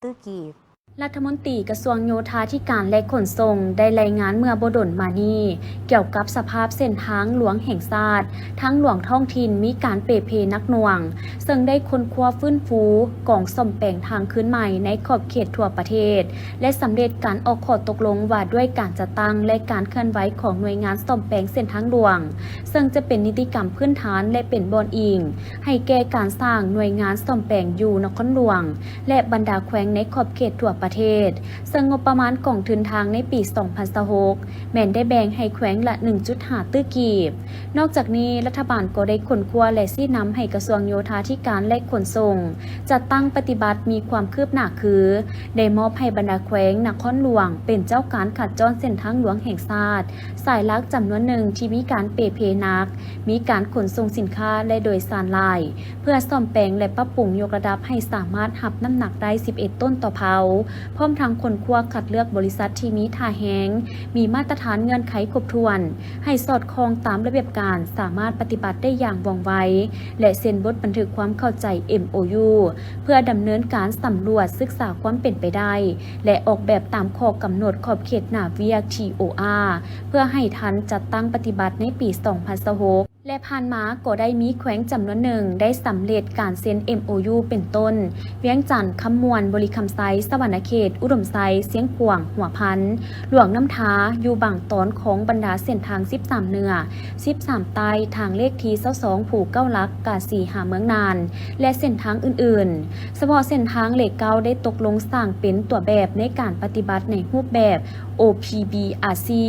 ຕື້ກີບ. ລັດຖະມົນຕີກະຊວງໂຍທາທິການ ແລະ ຂົນສົ່ງ ໄດ້ລາຍງານເມື່ອບໍ່ດົນມານີ້ ກ່ຽວກັບສະພາບເສັ້ນທາງຫຼວງແຫ່ງຊາດ, ທາງຫຼວງທ້ອງຖິ່ນມີການເປ່ເພໜັກໜ່ວງ, ເຊິ່ງໄດ້ຄົ້ນຄວ້າຟື້ນຟູກອງສ້ອມແປງທາງຄືນໃໝ່ໃນຂອບເຂດທົ່ວປະເທດ ແລະ ສຳເລັດການອອກຂໍ້ຕົກລົງວ່າດ້ວຍການຈັດຕັ້ງ ແລະ ການເຄື່ອນໄຫວຂອງໜ່ວຍງານສ້ອມແປງເສັ້ນທາງຫຼວງ, ເຊິ່ງຈະເປັນນິຕິກຳພື້ນຖານ ແລະ ເປັນບ່ອນອີງໃຫ້ແກ່ການສ້າງໜ່ວຍງານສ້ອມແປງຢູ່ນະຄອນຫຼວງ ແລະ ບັນດາແຂວງໃນຂອບເຂດທົ່ວປະເທດ, ເຊິ່ງງົບປະມານກອງທຶນທາງໃນປີສອງພັນຊາວຫົກ ແມ່ນໄດ້ແບ່ງໃຫ້ແຂວງລະໜຶ່ງຈຸດຫ້າຕື້ກີບ. ນອກຈາກນີ້, ລັດຖະບານກໍໄດ້ຄົ້ນຄວ້າ ແລະ ຊີ້ນຳໃຫ້ກະຊວງໂຍທາທິການ ແລະ ຂົນສົ່ງ ຈັດຕັ້ງປະຕິບັດມີຄວາມຄືບໜ້າຄື ໄດ້ມອບໃຫ້ບັນດາແຂວງນະຄອນຫຼວງເປັນເຈົ້າການຂັດຈ້ອນເສັ້ນທາງຫຼວງແຫ່ງຊາດ ສາຍຫຼັກຈຳນວນໜຶ່ງທີ່ມີການເປ່ເພໜັກ, ມີການຂົນສົ່ງສິນຄ້າ ແລະ ໂດຍສານຫຼາຍ, ເພື່ອສ້ອມແປງ ແລະ ປັບປຸງຍົກລະດັບໃຫ້ສາມາດຮັບນ້ຳໜັກໄດ້ສິບເອັດໂຕນຕໍ່ເພົາ, ພ້ອມທັງຄົ້ນຄວ້າຄັດເລືອກບໍລິສັດທີ່ມີທ່າແຮງ, ມີມາດຕະຖານເງື່ອນໄຂຄົບຖ້ວນ, ໃຫ້ສອດຄ່ອງຕາມລະບຽບການ, ສາມາດປະຕິບັດໄດ້ຢ່າງວ່ອງໄວ ແລະ ເຊັນບົດບັນທຶກຄວາມເຂົ້າໃຈ ເອັມໂອຢູ ເພື່ອດຳເນີນການສຳຫຼວດສຶກສາຄວາມເປັນໄປໄດ້ ແລະ ອອກແບບຕາມຂໍ້ກຳນົດຂອບເຂດໜ້າວຽກ TOR ເພື່ອໃຫ້ທັນຈັດຕັ້ງປະຕິບັດໃນປີສອງພັນຊາວຫົກ ແລະ ຜ່ານມາກໍໄດ້ມີແຂວງຈຳນວນໜຶ່ງໄດ້ສຳເລັດການເຊັນ ເອັມໂອຢູ ເປັນຕົ້ນ ວຽງຈັນ, ຄຳມ່ວນ, ບໍລິຄຳໄຊ, ສະຫວັນນະເຂດ, ອຸດົມໄຊ, ຊຽງຂວາງ, ຫົວພັນ, ຫຼວງນ້ຳທາ, ຢູ່ບາງຕອນຂອງບັນດາເສັ້ນທາງສິບສາມເໜືອ, ສິບສາມໃຕ້, ທາງເລກທີຊາວສອງ ພູເກົ້າຫຼັກ, ກາສີຫາເມືອງນານ ແລະ ເສັ້ນທາງອື່ນໆ. ສະເພາະເສັ້ນທາງເລກເກົ້າໄດ້ຕົກລົງສ້າງເປັນຕົວແບບໃນການປະຕິບັດໃນຮູບແບບ ໂອພີບີອາຊີ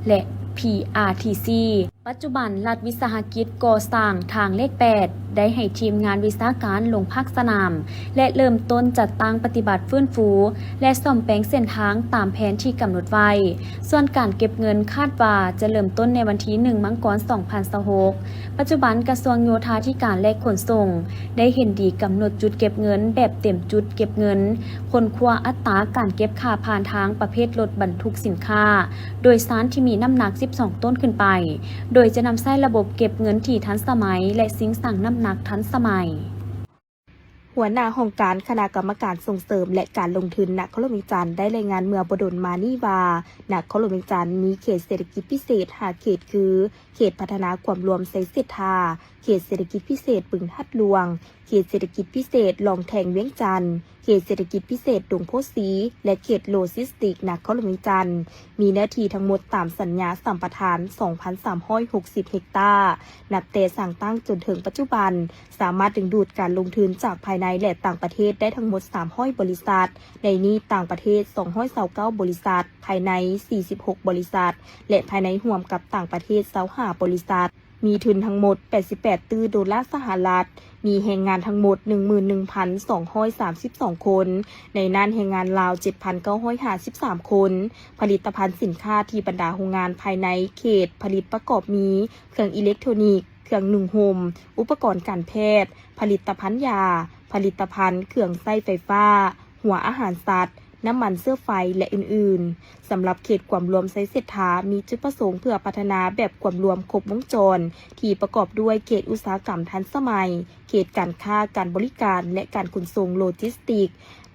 ແລະ ພີອາທີຊີ. ປັດຈຸບັນ, ລັດວິສາຫະກິດກໍ່ສ້າງທາງເລກແປດ ໄດ້ໃຫ້ທີມງານວິຊາການລົງພາກສະໜາມ ແລະ ເລີ່ມຕົ້ນຈັດຕັ້ງປະຕິບັດຟື້ນຟູ ແລະ ສ້ອມແປງເສັ້ນທາງຕາມແຜນທີ່ກຳນົດໄວ້. ສ່ວນການເກັບເງິນຄາດວ່າຈະເລີ່ມຕົ້ນໃນວັນທີໜຶ່ງ ມັງກອນ ສອງພັນຊາວຫົກ. ປັດຈຸບັນ, ກະຊວງໂຍທາທິການ ແລະ ຂົນສົ່ງ ໄດ້ເຫັນດີກຳນົດຈຸດເກັບເງິນແບບເຕັມຈຸດເກັບເງິນ, ຄົ້ນຄວ້າອັດຕາການເກັບຄ່າຜ່ານທາງປະເພດລົດບັນທຸກສິນຄ້າ ໂດຍສານທີ່ມີນ້ຳໜັກສິບສອງໂຕນຂຶ້ນໄປ, ໂດຍຈະນຳໃຊ້ລະບົບເກັບເງິນທີ່ທັນສະໄໝ ແລະ ຊິງຊັ່ງນ້ຳໜັກທັນສະໄໝ. ຫົວໜ້າຫ້ອງການຄະນະກຳມະການສົ່ງເສີມ ແລະ ການລົງທຶນນະຄອນຫຼວງວຽງຈັນ ໄດ້ລາຍງານເມື່ອບໍ່ດົນມານີ້ວ່າ ນະຄອນຫຼວງວຽງຈັນມີເຂດເສດຖະກິດພິເສດຫ້າເຂດ ຄື ເຂດພັດທະນາກວມລວມໄຊເສດຖາ, ເຂດເສດຖະກິດພິເສດບຶງທາດຫຼວງ, ເຂດເສດຖະກິດພິເສດຫຼອງແທງວຽງຈັນ, ເຂດເສດຖະກິດພິເສດດົງໂພສີ ແລະ ເຂດໂລຈິສຕິກນະຄອນຫຼວງວຽງຈັນ, ມີເນື້ອທີ່ທັງໝົດຕາມສັນຍາສຳປະທານ ສອງພັນສາມຮ້ອຍຫົກສິບເຮັກຕາ. ນັບແຕ່ສ້າງຕັ້ງຈົນເຖິງປັດຈຸບັນ, ສາມາດດຶງດູດການລົງທຶນຈາກພາຍໃນ ແລະ ຕ່າງປະເທດໄດ້ທັງໝົດ ສາມຮ້ອຍບໍລິສັດ, ໃນນີ້ຕ່າງປະເທດ ສອງຮ້ອຍຊາວເກົ້າບໍລິສັດ, ພາຍໃນ ສີ່ສິບຫົກບໍລິສັດ ແລະ ພາຍໃນຮວມກັບຕ່າງປະເທດ ຊາວຫ້າບໍລິສັດ. ມີທຶນທັງໝົດ ແປດສິບແປດຕື້ໂດລາສະຫະລັດ, ມີແຮງງານທັງໝົດ ໜຶ່ງໝື່ນໜຶ່ງພັນສອງຮ້ອຍສາມສິບສອງຄົນ, ໃນນັ້ນແຮງງານລາວ ເຈັດພັນເກົ້າຮ້ອຍຫ້າສິບສາມຄົນ. ຜະລິດຕະພັນສິນຄ້າທີ່ບັນດາໂຮງງານພາຍໃນເຂດຜະລິດປະກອບມີ ເຄື່ອງອີເລັກໂທຣນິກ, ເຄື່ອງນຸ່ງຫົ່ມ, ອຸປະກອນການແພດ, ຜະລິດຕະພັນຢາ, ຜະລິດຕະພັນເຄື່ອງໃຊ້ໄຟຟ້າ, ຫົວອາຫານສັດ, ນ້ຳມັນເຊື້ອໄຟ ແລະ ອື່ນໆ. ສຳລັບເຂດກວມລວມໄຊເສດຖາ ມີຈຸດປະສົງເພື່ອພັດທະນາແບບກວມລວມຄົບວົງຈອນ ທີ່ປະກອບດ້ວຍເຂດອຸດສາຫະກຳທັນສະໄໝ, ເຂດການຄ້າ, ການບໍລິການ ແລະ ການຂົນສົ່ງໂລຈິສຕິກ.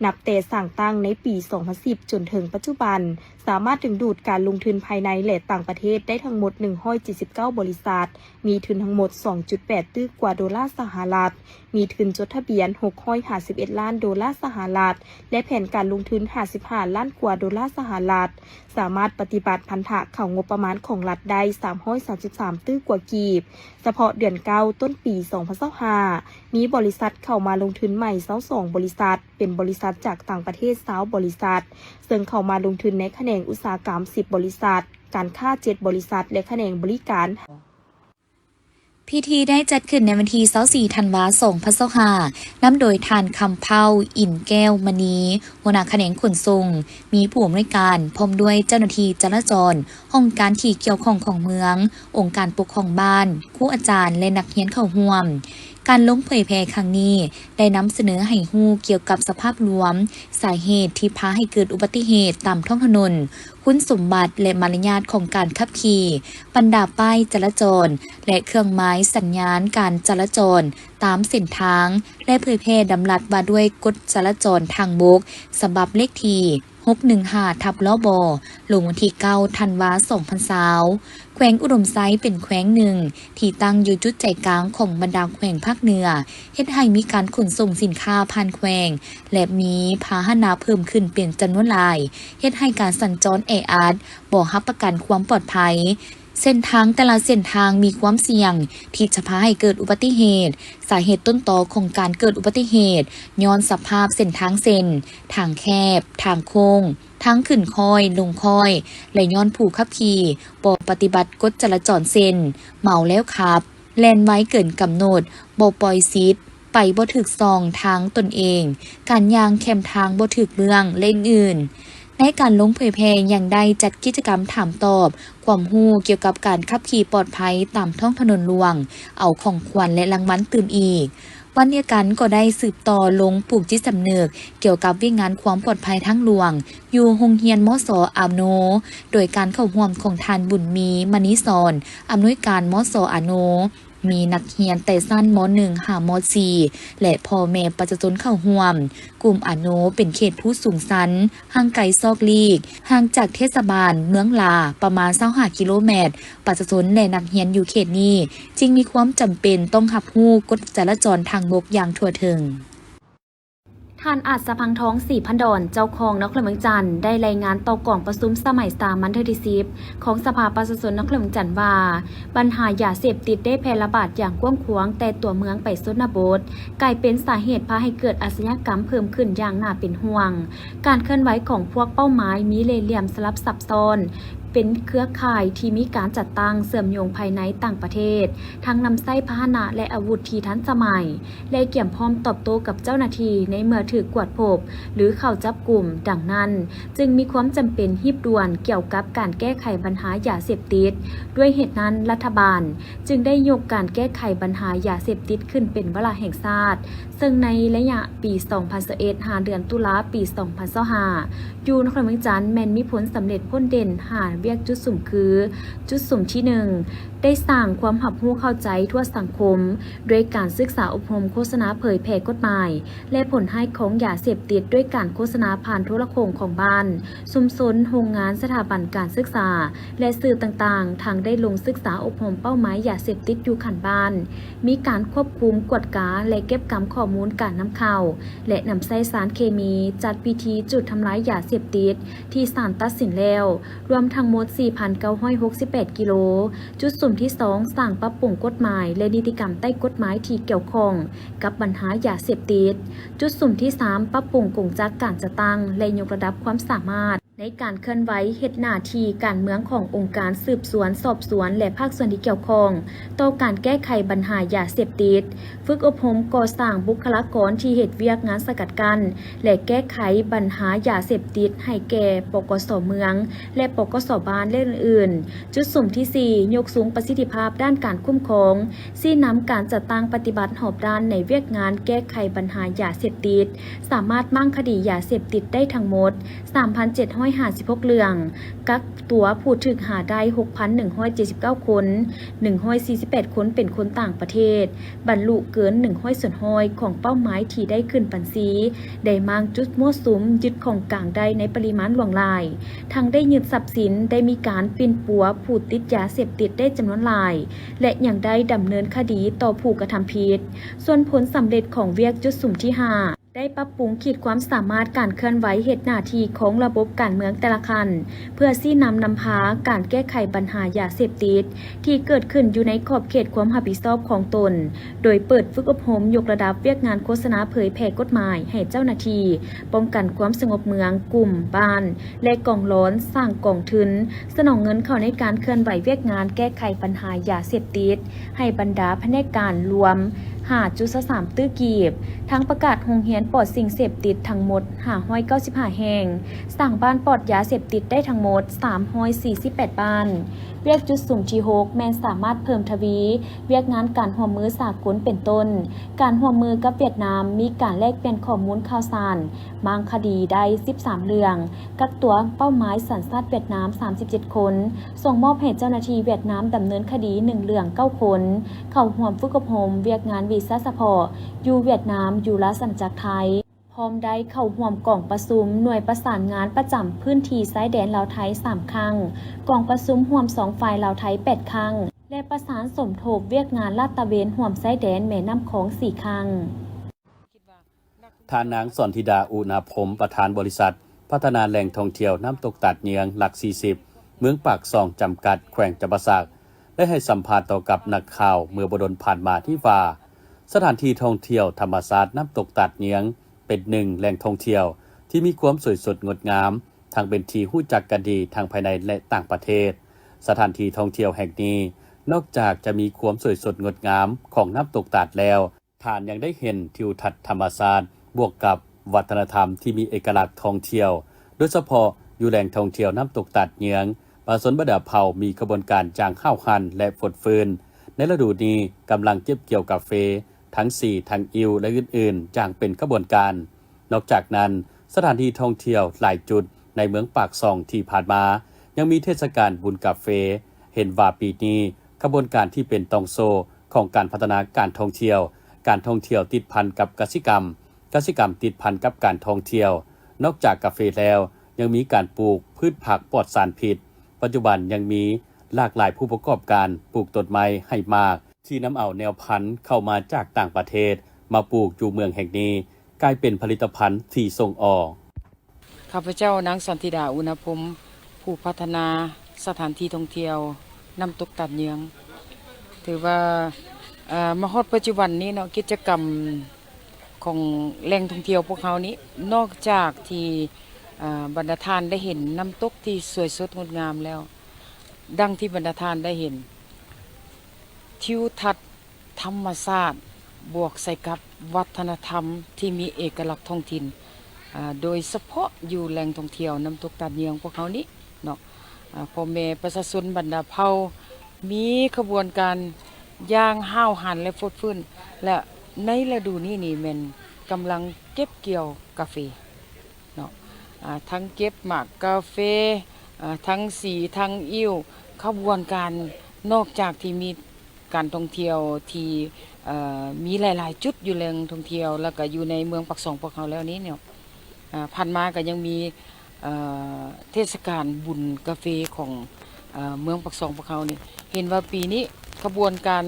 ນັບແຕ່ສ້າງຕັ້ງໃນປີສອງພັນສິບຈົນເຖິງປັດຈຸບັນ, ສາມາດດຶງດູດການລົງທຶນພາຍໃນ ແລະ ຕ່າງປະເທດໄດ້ທັງໝົດ ໜຶ່ງຮ້ອຍເຈັດສິບເກົ້າບໍລິສັດ, ມີທຶນທັງໝົດ ສອງຈຸດແປດຕື້ກວ່າໂດລາສະຫະລັດ, ມີທຶນຈົດທະບຽນ ຫົກຮ້ອຍຫ້າສິບເອັດລ້ານໂດລາສະຫະລັດ ແລະ ແຜນການລົງທຶນ ຫ້າສິບຫ້າລ້ານກວ່າໂດລາສະຫະລັດ, ສາມາດປະຕິບັດພັນທະເຂົ້າງົບປະມານຂອງລັດໄດ້ ສາມຮ້ອຍສາມສິບສາມຕື້ກວ່າກີບ. ສະເພາະເດືອນເກົ້າ ຕົ້ນປີສອງພັນຊາວຫ້າ ມີບໍລິສັດເຂົ້າມາລົງທຶນໃໝ່ ຊາວສອງບໍລິສັດ, ເປັນບໍລິສັດຈາກຕ່າງປະເທດ ຊາວບໍລິສັດ, ເຊິ່ງເຂົ້າມາລົງທຶນໃນຂະແໜງອຸດສາຫະກຳ ສິບບໍລິສັດ, ການຄ້າ ເຈັດບໍລິສັດ ແລະ ຂະແໜງບໍລິການ. ພິທີໄດ້ຈັດຂຶ້ນໃນວັນທີຊາວສີ່ ທັນວາ ສອງພັນຊາວຫ້າ ນຳໂດຍທ່ານ ຄຳເພົ້າ ອິນແກ້ວມະນີ ຫົວໜ້າຂະແໜງຂົນສົ່ງ, ມີຜູ້ອຳນວຍການ ພ້ອມດ້ວຍເຈົ້າໜ້າທີ່ຈະລາຈອນ, ຫ້ອງການທີ່ກ່ຽວຂ້ອງຂອງເມືອງ, ອົງການປົກຄອງບ້ານ, ຄູອາຈານ ແລະ ນັກຮຽນເຂົ້າຮ່ວມ. ການລົງເຜີຍແຜ່ຄັ້ງນີ້ ໄດ້ນຳສະເໜີໃຫ້ຮູ້ກ່ຽວກັບສະພາບລວມ, ສາເຫດທີ່ພາໃຫ້ເກີດອຸບັດຕິເຫດຕາມທ້ອງຖະໜົນ, ຄຸນສົມບັດ ແລະ ມາລະຍາດຂອງການຂັບຂີ່, ບັນດາປ້າຍຈະລາຈອນ ແລະ ເຄື່ອງໝາຍສັນຍານການຈະລາຈອນຕາມເສັ້ນທາງ ແລະ ເຜີຍແຜ່ດຳລັດວ່າດ້ວຍກົດຈະລາຈອນທາງບົກ ສະບັບເລກທີ ຫົກໜຶ່ງຫ້າ ທັບ ລບ ລົງວັນທີ ເກົ້າ ທັນວາ ສອງພັນຊາວ. ແຂວງອຸດົມໄຊເປັນແຂວງໜຶ່ງທີ່ຕັ້ງຢູ່ຈຸດໃຈກາງຂອງບັນດາແຂວງພາກເໜືອ, ເຮັດໃຫ້ມີການຂົນສົ່ງສິນຄ້າຜ່ານແຂວງ ແລະ ມີພາຫະນະເພີ່ມຂຶ້ນເປັນຈຳນວນຫຼາຍ, ເຮັດໃຫ້ການສັນຈອນແອອັດ, ບໍ່ຮັບປະກັນຄວາມປອດໄພ. ເສັ້ນທາງແຕ່ລະເສັ້ນທາງມີຄວາມສ່ຽງທີ່ຈະພາໃຫ້ເກີດອຸບັດຕິເຫດ. ສາເຫດຕົ້ນຕໍຂອງການເກີດອຸບັດຕິເຫດ ຍ້ອນສະພາບເສັ້ນທາງເຊັ່ນ ທາງແຄບ, ທາງໂຄ້ງ, ທາງຂຶ້ນຄ້ອຍ, ລົງຄ້ອຍ ແລະ ຍ້ອນຜູ້ຂັບຂີ່ບໍ່ປະຕິບັດກົດຈະລາຈອນເຊັ່ນ ເມົາແລ້ວຂັບ, ແລ່ນໄວເກີນກຳນົດ, ບໍ່ປ່ອຍສິດ, ໄປບໍ່ຖືກຊ່ອງທາງຕົນເອງ, ການຍ່າງແຄມທາງບໍ່ຖືກເບື້ອງ ແລະ ອື່ນໆ. ໃນການລົງເຜີຍແຜ່ຍັງໄດ້ຈັດກິດຈະກຳຖາມຕອບຄວາມຮູ້ກ່ຽວກັບການຂັບຂີ່ປອດໄພຕາມທ້ອງຖະໜົນຫຼວງ, ເອົາຂອງຂວັນ ແລະ ລາງວັນຕື່ມອີກ. ວັນດຽວກັນກໍໄດ້ສືບຕໍ່ລົງປູກຈິດສຳນຶກກ່ຽວກັບວຽກງານຄວາມປອດໄພທາງຫຼວງ ຢູ່ໂຮງຮຽນ ມສ ອາໂນ ໂດຍການເຂົ້າຮ່ວມຂອງທ່ານ ບຸນມີ ມະນີສອນ ອຳນວຍການ ມສ ອາໂນ. ມີນັກຮຽນແຕ່ຊັ້ນ ມ ໜຶ່ງ ຫາ ມ ສີ່ ແລະ ພໍ່ແມ່ປະຊາຊົນເຂົ້າຮ່ວມ. ກຸ່ມອາໂນເປັນເຂດພູສູງຊັນ, ຫ່າງໄກຊອກຫຼີກ, ຫ່າງຈາກເທດສະບານເມືອງຫຼາປະມານຊາວຫ້າກິໂລແມັດ. ປະຊາຊົນ ແລະ ນັກຮຽນຢູ່ເຂດນີ້ຈຶ່ງມີຄວາມຈຳເປັນຕ້ອງຮັບຮູ້ກົດຈະລາຈອນທາງບົກຢ່າງທົ່ວເຖິງ. ທ່ານ ອາດສະພັງທອງ ສີພັນດອນ ເຈົ້າຄອງນະຄອນຫຼວງວຽງຈັນ ໄດ້ລາຍງານຕໍ່ກອງປະຊຸມສະໄໝສາມັນເທື່ອທີສິບ ຂອງສະພາປະຊາຊົນນະຄອນຫຼວງວຽງຈັນວ່າ ບັນຫາຢາເສບຕິດໄດ້ແຜ່ລະບາດຢ່າງກວ້າງຂວາງແຕ່ຕົວເມືອງໄປຊົນນະບົດ, ກາຍເປັນສາເຫດພາໃຫ້ເກີດອາຊະຍາກຳເພີ່ມຂຶ້ນຢ່າງໜ້າເປັນຫ່ວງ. ການເຄື່ອນໄຫວຂອງພວກເປົ້າໝາຍມີເລ່ຫຼ່ຽມສະຫຼັບຊັບຊ້ອນ, ເປັນເຄືອຂ່າຍທີ່ມີການຈັດຕັ້ງເຊື່ອມໂຍງພາຍໃນຕ່າງປະເທດ, ທັງນຳໃຊ້ພາຫະນະ ແລະ ອາວຸດທີ່ທັນສະໄໝ ແລະ ກຽມພ້ອມຕອບໂຕ້ກັບເຈົ້າໜ້າທີ່ໃນເມື່ອຖືກກວດພົບ ຫຼື ເຂົ້າຈັບກຸມ. ດັ່ງນັ້ນ, ຈຶ່ງມີຄວາມຈຳເປັນຮີບດ່ວນກ່ຽວກັບການແກ້ໄຂບັນຫາຢາເສບຕິດ. ດ້ວຍເຫດນັ້ນ, ລັດຖະບານຈຶ່ງໄດ້ຍົກການແກ້ໄຂບັນຫາຢາເສບຕິດຂຶ້ນເປັນວາລະແຫ່ງຊາດ, ເຊິ່ງໃນໄລຍະປີສອງພັນຊາວເອັດ ຫາເດືອນຕຸລາປີສອງພັນຊາວຫ້າ ຢູ່ນະຄອນຫຼວງວຽງຈັນແມ່ນມີຜົນສຳເລັດພົ້ນເດັ່ນຫ້າວຽກຈຸດສຸມຄື ຈຸດສຸມທີໜຶ່ງ ໄດ້ສ້າງຄວາມຮັບຮູ້ເຂົ້າໃຈທົ່ວສັງຄົມ ດ້ວຍການສຶກສາອົບຮົມໂຄສະນາເຜີຍແຜ່ກົດໝາຍ ແລະ ຜົນຮ້າຍຂອງຢາເສບຕິດ ດ້ວຍການໂຄສະນາຜ່ານໂທລະໂຂງຂອງບ້ານ, ຊຸມຊົນ, ໂຮງງານ, ສະຖາບັນການສຶກສາ ແລະ ສື່ຕ່າງໆ, ທັງໄດ້ລົງສຶກສາອົບຮົມເປົ້າໝາຍຢາເສບຕິດຢູ່ຂັ້ນບ້ານ, ມີການຄວບຄຸມ, ກວດກາ ແລະ ເກັບກຳຂໍ້ມູນການນຳເຂົ້າ ແລະ ນຳໃຊ້ສານເຄມີ, ຈັດພິທີຈູດທຳລາຍຢາເສບຕິດທີ່ສານຕັດສິນແລ້ວ, ລວມທັງໝົດສີ່ພັນເກົ້າຮ້ອຍຫົກສິບແປດກິໂລ. ຈຸດສຸມທີສອງ ສ້າງປັບປຸງກົດໝາຍ ແລະ ນິຕິກຳໃຕ້ກົດໝາຍທີ່ກ່ຽວຂ້ອງກັບບັນຫາຢາເສບຕິດ. ຈຸດສຸມທີສາມ ປັບປຸງກົງຈັກການຈັດຕັ້ງ ແລະ ຍົກລະດັບຄວາມສາມາດໃນການເຄື່ອນໄຫວເຮັດໜ້າທີ່ການເມືອງຂອງອົງການສືບສວນ, ສອບສວນ ແລະ ພາກສ່ວນທີ່ກ່ຽວຂ້ອງຕໍ່ການແກ້ໄຂບັນຫາຢາເສບຕິດ. ຝຶກອົບຮົມກໍ່ສ້າງບຸກຄະລາກອນທີ່ເຮັດວຽກງານສະກັດກັ້ນ ແລະ ແກ້ໄຂບັນຫາຢາເສບຕິດໃຫ້ແກ່ ປກສ ເມືອງ ແລະ ປກສ ບ້ານ ແລະ ອື່ນໆ. ຈຸດສຸມທີສີ່ ຍົກສູງປະສິດທິພາບດ້ານການຄຸ້ມຄອງ, ຊີ້ນຳການຈັດຕັ້ງປະຕິບັດຮອບດ້ານໃນວຽກງານແກ້ໄຂບັນຫາຢາເສບຕິດ, ສາມາດມ້າງຄະດີຢາເສບຕິດໄດ້ທັງໝົດ ສາມພັນເຈັດຮ້ອຍຫ້າສິບຫົກເລື່ອງ, ກັກຕົວຜູ້ຖືກຫາໄດ້ ຫົກພັນໜຶ່ງຮ້ອຍເຈັດສິບເກົ້າຄົນ, ໜຶ່ງຮ້ອຍສີ່ສິບແປດຄົນເປັນຄົນຕ່າງປະເທດ, ບັນລຸເກີນໜຶ່ງຮ້ອຍສ່ວນຮ້ອຍຂອງເປົ້າໝາຍທີ່ໄດ້ຂຶ້ນບັນຊີ, ໄດ້ມ້າງຈຸດມົ້ວສຸມ, ຍຶດຂອງກາງໄດ້ໃນປະລິມານຫຼວງຫຼາຍ, ທັງໄດ້ຍຶດຊັບສິນ, ໄດ້ມີການປິ່ນປົວຜູ້ຕິດຢາເສບຕິດໄດ້ຈຳນວນຫຼາຍ ແລະ ຍັງໄດ້ດຳເນີນຄະດີຕໍ່ຜູ້ກະທຳຜິດ. ສ່ວນຜົນສຳເລັດຂອງວຽກຈຸດສຸມທີຫ້າ ໄດ້ປັບປຸງຂີດຄວາມສາມາດການເຄື່ອນໄຫວເຮັດໜ້າທີ່ຂອງລະບົບການເມືອງແຕ່ລະຂັ້ນ ເພື່ອຊີ້ນຳນຳພາການແກ້ໄຂບັນຫາຢາເສບຕິດທີ່ເກີດຂຶ້ນຢູ່ໃນຂອບເຂດຄວາມຮັບຜິດຊອບຂອງຕົນ, ໂດຍເປີດຝຶກອົບຮົມຍົກລະດັບວຽກງານໂຄສະນາເຜີຍແຜ່ກົດໝາຍໃຫ້ເຈົ້າໜ້າທີ່ປ້ອງກັນຄວາມສະຫງົບເມືອງ, ກຸ່ມ, ບ້ານ ແລະ ກອງລອນ, ສ້າງກອງທຶນ, ສະໜອງເງິນເຂົ້າໃນການເຄື່ອນໄຫວວຽກງານແກ້ໄຂບັນຫາຢາເສບຕິດ ໃຫ້ບັນດາພະແນກການລວມ ຫ້າຈຸດສາມຕື້ກີບ, ທັງປະກາດໂຮງຮຽນປອດສິ່ງເສບຕິດທັງໝົດຫ້າຮ້ອຍເກົ້າສິບຫ້າແຫ່ງ, ສ້າງບ້ານປອດຢາເສບຕິດໄດ້ທັງໝົດສາມຮ້ອຍສີ່ສິບແປດບ້ານ. ວຽກຈຸດສຸມທີຫົກ ແມ່ນສາມາດເພີ່ມທະວີວຽກງານການຮ່ວມມືສາກົນເປັນຕົ້ນ ການຮ່ວມມືກັບຫວຽດນາມ, ມີການແລກປ່ຽນຂໍ້ມູນຂ່າວສານ, ມ້າງຄະດີໄດ້ສິບສາມເລື່ອງ, ກັກຕົວເປົ້າໝາຍສັນຊາດຫວຽດນາມສາມສິບເຈັດຄົນ, ສົ່ງມອບໃຫ້ເຈົ້າໜ້າທີ່ຫວຽດນາມດຳເນີນຄະດີໜຶ່ງເລື່ອງເກົ້າຄົນ, ເຂົ້າຮ່ວມຝຶກອົບຮົມວຽກງານວີຊາສະເພາະຢູ່ຫວຽດນາມ, ຢູ່ລາຊະອານາຈັກໄທ, ພ້ອມໄດ້ເຂົ້າຮ່ວມກອງປະຊຸມໜ່ວຍປະສານງານປະຈຳພື້ນທີ່ຊາຍແດນລາວໄທສາມຄັ້ງ, ກອງປະຊຸມຮ່ວມສອງຝ່າຍລາວໄທແປດຄັ້ງ ແລະ ປະສານສົມທົບວຽກງານລາດຕະເວນຮ່ວມຊາຍແດນແມ່ນ້ຳຂອງສີ່ຄັ້ງ. ທ່ານນາງ ສອນທິດາ ອຸນາພົມ ປະທານບໍລິສັດພັດທະນາແຫຼ່ງທ່ອງທ່ຽວນ້ຳຕົກຕາດເຍືອງ ຫຼັກສີ່ສິບ ເມືອງປາກຊ່ອງ ຈຳກັດ ແຂວງຈຳປາສັກ ໄດ້ໃຫ້ສຳພາດຕໍ່ກັບນັກຂ່າວເມື່ອບໍ່ດົນຜ່ານມານີ້ວ່າ ສະຖານທີ່ທ່ອງທ່ຽວທຳມະຊາດນ້ຳຕົກຕາດເຍືອງ ເປັນໜຶ່ງແຫຼ່ງທ່ອງທ່ຽວທີ່ມີຄວາມສວຍສົດງົດງາມ, ທັງເປັນທີ່ຮູ້ຈັກກັນດີທັງພາຍໃນ ແລະ ຕ່າງປະເທດ. ສະຖານທີ່ທ່ອງທ່ຽວແຫ່ງນີ້ ນອກຈາກຈະມີຄວາມສວຍສົດງົດງາມຂອງນ້ຳຕົກຕາດແລ້ວ, ທ່ານຍັງໄດ້ເຫັນທິວທັດທຳມະຊາດ ບວກກັບວັດທະນະທຳທີ່ມີເອກະລັກທ່ອງທ່ຽວ, ໂດຍສະເພາະຢູ່ແຫຼ່ງທ່ອງທ່ຽວນ້ຳຕົກຕາດເຍືອງ, ປະຊາຊົນບັນດາເຜົ່າມີຂະບວນການຢ່າງຫ້າວຫັນ ແລະ ຟົດຟື້ນ. ໃນລະດູນີ້ກຳລັງເກັບກ່ຽວກາເຟ ທັງສີ, ທັງອິ້ວ ແລະ ອື່ນໆ ຢ່າງເປັນຂະບວນການ. ນອກຈາກນັ້ນ, ສະຖານທີ່ທ່ອງທ່ຽວຫຼາຍຈຸດໃນເມືອງປາກຊ່ອງທີ່ຜ່ານມາ ຍັງມີເທດສະການບຸນກາເຟ. ເຫັນວ່າປີນີ້ ຂະບວນການທີ່ເປັນຕ່ອງໂສ້ຂອງການພັດທະນາການທ່ອງທ່ຽວ, ການທ່ອງທ່ຽວຕິດພັນກັບກະສິກຳ, ກະສິກຳຕິດພັນກັບການທ່ອງທ່ຽວ. ນອກຈາກກາເຟແລ້ວ ຍັງມີການປູກພືດຜັກປອດສານພິດ. ປັດຈຸບັນຍັງມີຫຼາກຫຼາຍຜູ້ປະກອບການປູກຕົ້ນໄມ້ໃຫ້ໝາກ ທີ່ນຳເອົາແນວພັນເຂົ້າມາຈາກຕ່າງປະເທດ ມາປູກຢູ່ເມືອງແຫ່ງນີ້ ກາຍເປັນຜະລິດຕະພັນທີ່ສົ່ງອອກ. ຂ້າພະເຈົ້າ ນາງ ສັນທິດາ ອຸນາພົມ ຜູ້ພັດທະນາສະຖານທີ່ທ່ອງທ່ຽວນ້ຳຕົກຕາດເຍືອງ ຖືວ່າ ເອີ ມາຮອດປັດຈຸບັນນີ້ເນາະ ກິດຈະກຳຂອງແຫຼ່ງທ່ອງທ່ຽວພວກເຮົານີ້ ນອກຈາກທີ່ ເອີ ບັນດາທ່ານໄດ້ເຫັນນ້ຳຕົກທີ່ສວຍສົດງົດງາມແລ້ວ ດັ່ງທີ່ບັນດາທ່ານໄດ້ເຫັນ ທິວທັດທຳມະຊາດ ບວກໃສ່ກັບວັດທະນະທຳທີ່ມີເອກະລັກທ້ອງຖິ່ນ ອາ ໂດຍສະເພາະຢູ່ແຫຼ່ງທ່ອງທ່ຽວນ້ຳຕົກຕາດເຍືອງພວກເຮົານີ້ເນາະ ອາ ພໍ່ແມ່ປະຊາຊົນບັນດາເຜົ່າ ມີຂະບວນການຢ່າງຫ້າວຫັນ ແລະ ຟົດຟື້ນ ແລະ ໃນລະດູນີ້ນີ້ແມ່ນກຳລັງເກັບກ່ຽວກາເຟ ເນາະ ອາ ທັງເກັບໝາກກາເຟ ອາ ທັງສີ ທັງອິ້ວ ຂະບວນການ ນອກຈາກທີ່ມີການທ່ອງທ່ຽວທີ່ ເອີ ມີຫຼາຍໆຈຸດຢູ່ແຫຼ່ງທ່ອງທ່ຽວ ແລ້ວກະຢູ່ໃນເມືອງປາກຊ່ອງພວກເຮົາແລ້ວນີ້ເນາະ ອາ ຜ່ານມາກະຍັງມີ ເອີ ເທດສະການບຸນກາເຟຂອງ ເອີ ເມືອງປາກຊ່ອງພວກເຮົານີ້ ເຫັນວ່າປີນີ້ຂະບວນການ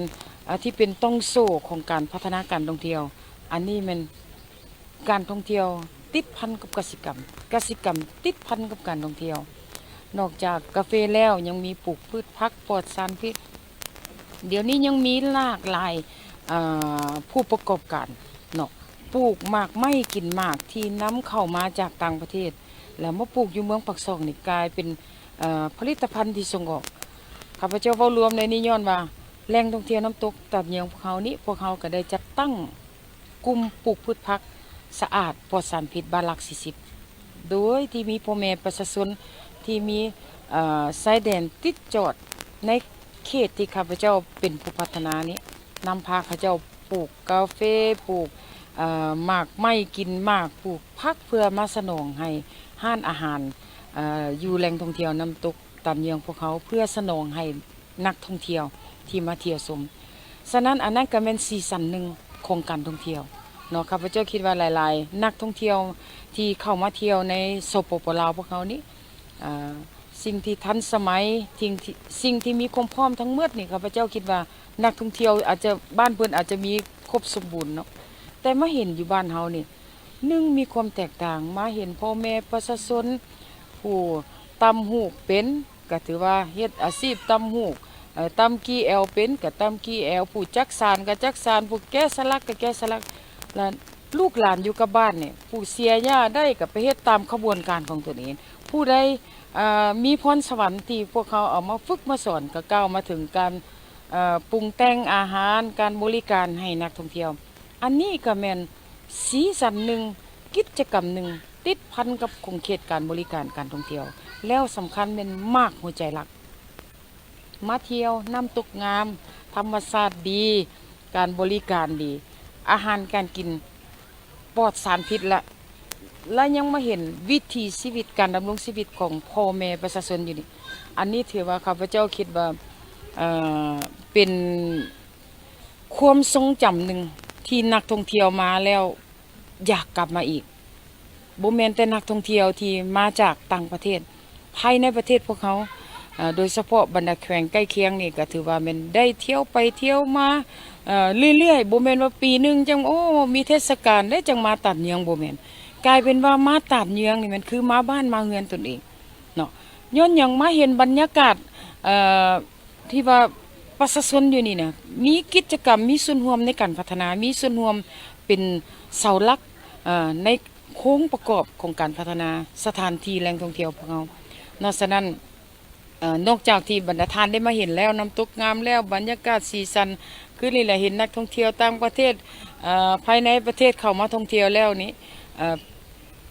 ອາ ທີ່ເປັນຕ່ອງໂສ້ຂອງການພັດທະນາການທ່ອງທ່ຽວ ອັນນີ້ແມ່ນ ການທ່ອງທ່ຽວຕິດພັນກັບກະສິກຳ, ກະສິກຳຕິດພັນກັບການທ່ອງທ່ຽວ. ນອກຈາກກາເຟແລ້ວ ຍັງມີປູກພືດຜັກປອດສານພິດ. ດຽວນີ້ຍັງມີຫຼາກຫຼາຍ ເອີ ຜູ້ປະກອບການເນາະ ປູກໝາກໄມ້ກິນໝາກທີ່ນຳເຂົ້າມາຈາກຕ່າງປະເທດ ແລ້ວມາປູກຢູ່ເມືອງປາກຊ່ອງນີ້ ກາຍເປັນ ເອີ ຜະລິດຕະພັນທີ່ສົ່ງອອກ. ຂ້າພະເຈົ້າເວົ້າລວມໃນນີ້ຍ້ອນວ່າ ແຫຼ່ງທ່ອງທ່ຽວນ້ຳຕົກຕາດເຍືອງພວກເຮົານີ້ ພວກເຮົາກະໄດ້ຈັດຕັ້ງ ກຸ່ມປູກພືດຜັກສະອາດປອດສານພິດບ້ານຫຼັກສີ່ສິບ ໂດຍທີ່ມີພໍ່ແມ່ປະຊາຊົນທີ່ມີ ເອີ ຊາຍແດນຕິດຈອດໃນເຂດທີ່ຂ້າພະເຈົ້າເປັນຜູ້ພັດທະນານີ້ ນຳພາເຂົາເຈົ້າປູກກາເຟ, ປູກ ເອີ ໝາກໄມ້ກິນໝາກ, ປູກຜັກເພື່ອມາສະໜອງໃຫ້ຮ້ານອາຫານ ເອີ ຢູ່ແຫຼ່ງທ່ອງທ່ຽວນ້ຳຕົກຕາດເຍືອງພວກເຮົາ ເພື່ອສະໜອງໃຫ້ ນັກທ່ອງທ່ຽວທີ່ມາທ່ຽວຊົມ. ສະນັ້ນ ອັນນັ້ນກະແມ່ນສີສັນໜຶ່ງຂອງການທ່ອງທ່ຽວເນາະ. ຂ້າພະເຈົ້າຄິດວ່າຫຼາຍໆນັກທ່ອງທ່ຽວທີ່ເຂົ້າມາທ່ຽວໃນ ສປປ ລາວ ພວກເຮົານີ້ ເອີ ສິ່ງທີ່ທັນສະໄໝ ສິ່ງທີ່ ສິ່ງທີ່ມີຄວາມພ້ອມທັງໝົດນີ້ ຂ້າພະເຈົ້າຄິດວ່ານັກທ່ອງທ່ຽວອາດຈະ ບ້ານເພິ່ນອາດຈະມີຄົບສົມບູນເນາະ ແຕ່ມາເຫັນຢູ່ບ້ານເຮົານີ້ ໜຶ່ງ ມີຄວາມແຕກຕ່າງ ມາເຫັນພໍ່ແມ່ປະຊາຊົນຜູ້ຕ່ຳຫູກເປັນ ກະຖືວ່າເຮັດອາຊີບຕ່ຳຫູກ ເອີ ຕ່ຳກີ່ແອວເປັນກະຕ່ຳກີ່ແອວ ຜູ້ຈັກສານກະຈັກສານ ຜູ້ແກະສະຫຼັກກະແກະສະຫຼັກ ລະລູກຫຼານຢູ່ກັບບ້ານນີ້ ຜູ້ເສຍຫຍ້າໄດ້ກະໄປເຮັດຕາມຂະບວນການຂອງຕົນເອງ ຜູ້ໃດ ເອີ ມີພອນສະຫວັນທີ່ພວກເຮົາເອົາມາຝຶກມາສອນ ກະກ່າວມາເຖິງການ ເອີ ປຸງແຕ່ງອາຫານ, ການບໍລິການໃຫ້ນັກທ່ອງທ່ຽວ. ອັນນີ້ກໍແມ່ນສີສັນໜຶ່ງ, ກິດຈະກຳໜຶ່ງ ຕິດພັນກັບຂົງເຂດການບໍລິການການທ່ອງທ່ຽວ, ແລ້ວສຳຄັນແມ່ນໝາກຫົວໃຈຫຼັກ. ມາທ່ຽວນ້ຳຕົກງາມ, ທຳມະຊາດດີ, ການບໍລິການດີ, ອາຫານການກິນປອດສານພິດລະ ລະຍັງມາເຫັນວິຖີຊີວິດ, ການດຳລົງຊີວິດຂອງພໍ່ແມ່ປະຊາຊົນຢູ່ນີ້. ອັນນີ້ຖືວ່າຂ້າພະເຈົ້າຄິດວ່າ ເອີ ເປັນຄວາມຊົງຈຳໜຶ່ງທີ່ນັກທ່ອງທ່ຽວມາແລ້ວຢາກກັບມາອີກ. ບໍ່ແມ່ນແຕ່ນັກທ່ອງທ່ຽວທີ່ມາຈາກຕ່າງປະເທດ, ພາຍໃນປະເທດພວກເຮົາ ເອີ ໂດຍສະເພາະບັນດາແຂວງໃກ້ຄຽງນີ້ ກໍຖືວ່າແມ່ນໄດ້ທ່ຽວໄປທ່ຽວມາ ເອີ ເລື້ອຍໆ, ບໍ່ແມ່ນວ່າປີໜຶ່ງຈັ່ງ ໂອ້ ມີເທດສະການເດ້ຈັ່ງມາຕາດເຍືອງ, ບໍ່ແມ່ນ. ກາຍເປັນວ່າມາຕາດເຍືອງນີ້ແມ່ນຄືມາບ້ານມາເຮືອນຕົນເອງເນາະ. ຍ້ອນຫຍັງ? ມາເຫັນບັນຍາກາດ ເອີ ທີ່ວ່າປະຊາຊົນຢູ່ນີ້ນະ ມີກິດຈະກຳ, ມີສ່ວນຮ່ວມໃນການພັດທະນາ, ມີສ່ວນຮ່ວມເປັນເສົາຫຼັກ ເອີ ໃນໂຄງປະກອບຂອງການພັດທະນາສະຖານທີ່ແຫຼ່ງທ່ອງທ່ຽວພວກເຮົາເນາະ. ສະນັ້ນ ເອີ ນອກຈາກທີ່ບັນດາທ່ານໄດ້ມາເຫັນແລ້ວ, ນ້ຳຕົກງາມແລ້ວ, ບັນຍາກາດສີສັນຄືນີ້ແຫຼະ, ເຫັນນັກທ່ອງທ່ຽວຕ່າງປະເທດ, ເອີ ພາຍໃນປະເທດເຂົ້າມາທ່ອງທ່ຽວແລ້ວນີ້ ເອີ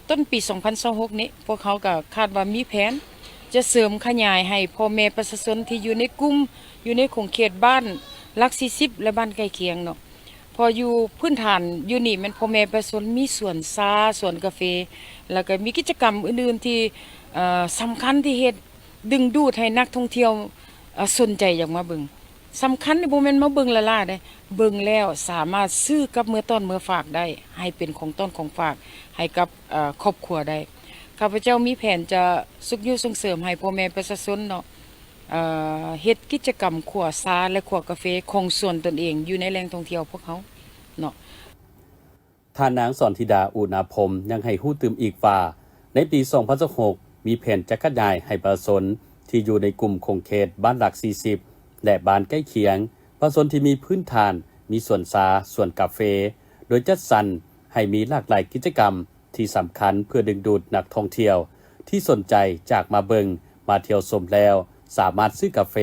ຕົ້ນປີສອງພັນຊາວຫົກນີ້ ພວກເຮົາກໍຄາດວ່າມີແຜນຈະເສີມຂະຫຍາຍໃຫ້ພໍ່ແມ່ປະຊາຊົນທີ່ຢູ່ໃນກຸ່ມ, ຢູ່ໃນຂົງເຂດບ້ານຫຼັກສີ່ສິບ ແລະ ບ້ານໃກ້ຄຽງເນາະ. ເພາະຢູ່ພື້ນຖານຢູ່ນີ້ແມ່ນພໍ່ແມ່ປະຊາຊົນມີສວນຊາ, ສວນກາເຟ, ແລ້ວກໍມີກິດຈະກຳອື່ນໆທີ່ ເອີ ສຳຄັນທີ່ເຮັດດຶງດູດໃຫ້ນັກທ່ອງທ່ຽວ ເອີ ສົນໃຈຢາກມາເບິ່ງ. ສຳຄັນນີ້ບໍ່ແມ່ນມາເບິ່ງລ້າໆເດ້, ເບິ່ງແລ້ວສາມາດຊື້ກັບເມືອຕ້ອນເມືອຝາກໄດ້ ໃຫ້ເປັນຂອງຕ້ອນຂອງຝາກໃຫ້ກັບ ເອີ ຄອບຄົວໄດ້. ຂ້າພະເຈົ້າມີແຜນຈະຊຸກຍູ້ສົ່ງເສີມໃຫ້ພໍ່ແມ່ປະຊາຊົນເນາະ ເອີ ເຮັດກິດຈະກຳຂົ້ວຊາ ແລະ ຂົ້ວກາເຟຂອງສວນຕົນເອງຢູ່ໃນແຫຼ່ງທ່ອງທ່ຽວພວກເຮົາເນາະ. ທ່ານນາງ ສອນທິດາ ອຸນາພົມ ຍັງໃຫ້ຮູ້ຕື່ມອີກວ່າ ໃນປີສອງພັນຊາວຫົກ ມີແຜນຈະຂະຫຍາຍໃຫ້ປະຊາຊົນທີ່ຢູ່ໃນກຸ່ມຂົງເຂດບ້ານຫຼັກສີ່ສິບ ແລະ ບ້ານໃກ້ຄຽງ, ປະຊາຊົນທີ່ມີພື້ນຖານມີສວນຊາ, ສວນກາເຟ, ໂດຍຈັດສັນໃຫ້ມີຫຼາກຫຼາຍກິດຈະກຳທີ່ສຳຄັນເພື່ອດຶງດູດນັກທ່ອງທ່ຽວທີ່ສົນໃຈຈາກມາເບິ່ງ, ມາທ່ຽວຊົມແລ້ວ ສາມາດຊື້ກາເຟ,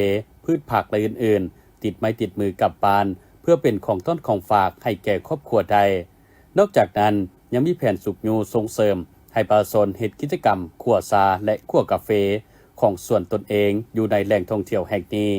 ພືດຜັກ ແລະ ອື່ນໆ ຕິດໄມ້ຕິດມືກັບບ້ານ ເພື່ອເປັນຂອງຕ້ອນຂອງຝາກໃຫ້ແກ່ຄອບຄົວໄດ້. ນອກຈາກນັ້ນ ຍັງມີແຜນຊຸກຍູ້ສົ່ງເສີມໃຫ້ປະຊາຊົນເຮັດກິດຈະກຳຂົ້ວຊາ ແລະ ຂົ້ວກາເຟຂອງສວນຕົນເອງຢູ່ໃນແຫຼ່ງທ່ອງທ່ຽວແຫ່ງນີ້.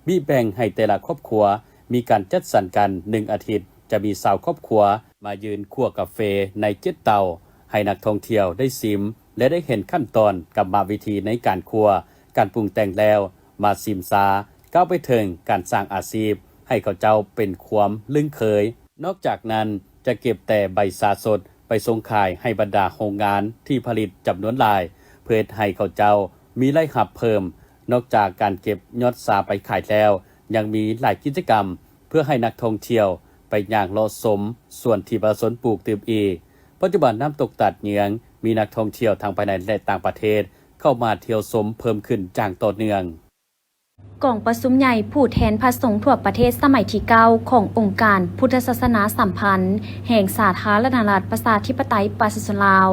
ມີແບ່ງໃຫ້ແຕ່ລະຄອບຄົວ ມີການຈັດສັນກັນ ໜຶ່ງອາທິດຈະມີຊາວຄອບຄົວມາຢືນຂົ້ວກາເຟໃນເຈັດເຕົາ ໃຫ້ນັກທ່ອງທ່ຽວໄດ້ຊິມ ແລະ ໄດ້ເຫັນຂັ້ນຕອນກຳມະວິທີໃນການຂົ້ວ, ການປຸງແຕ່ງແລ້ວມາຊິມຊາ, ກ້າວໄປເຖິງການສ້າງອາຊີບໃຫ້ເຂົາເຈົ້າເປັນຄວາມລຶ້ງເຄີຍ. ນອກຈາກນັ້ນ ຈະເກັບແຕ່ໃບຊາສົດໄປສົ່ງຂາຍໃຫ້ບັນດາໂຮງງານທີ່ຜະລິດຈຳນວນຫຼາຍ ເພື່ອເຮັດໃຫ້ເຂົາເຈົ້າມີລາຍຮັບເພີ່ມ. ນອກຈາກການເກັບຍອດຊາໄປຂາຍແລ້ວ ຍັງມີຫຼາຍກິດຈະກຳເພື່ອໃຫ້ນັກທ່ອງທ່ຽວໄປຍ່າງເລາະຊົມສວນທີ່ປະຊາຊົນປູກຕື່ມອີກ. ປັດຈຸບັນນ້ຳຕົກຕາດເຍືອງ ມີນັກທ່ອງທ່ຽວທັງພາຍໃນ ແລະ ຕ່າງປະເທດເຂົ້າມາທ່ຽວຊົມເພີ່ມຂຶ້ນຢ່າງຕໍ່ເນື່ອງ. ກອງປະຊຸມໃຫຍ່ຜູ້ແທນພະສົງທົ່ວປະເທດສະໄໝທີເກົ້າຂອງອົງການພຸດທະສາສະໜາສຳພັນແຫ່ງສາທາລະນະລັດປະຊາທິປະໄຕປະຊາຊົນລາວ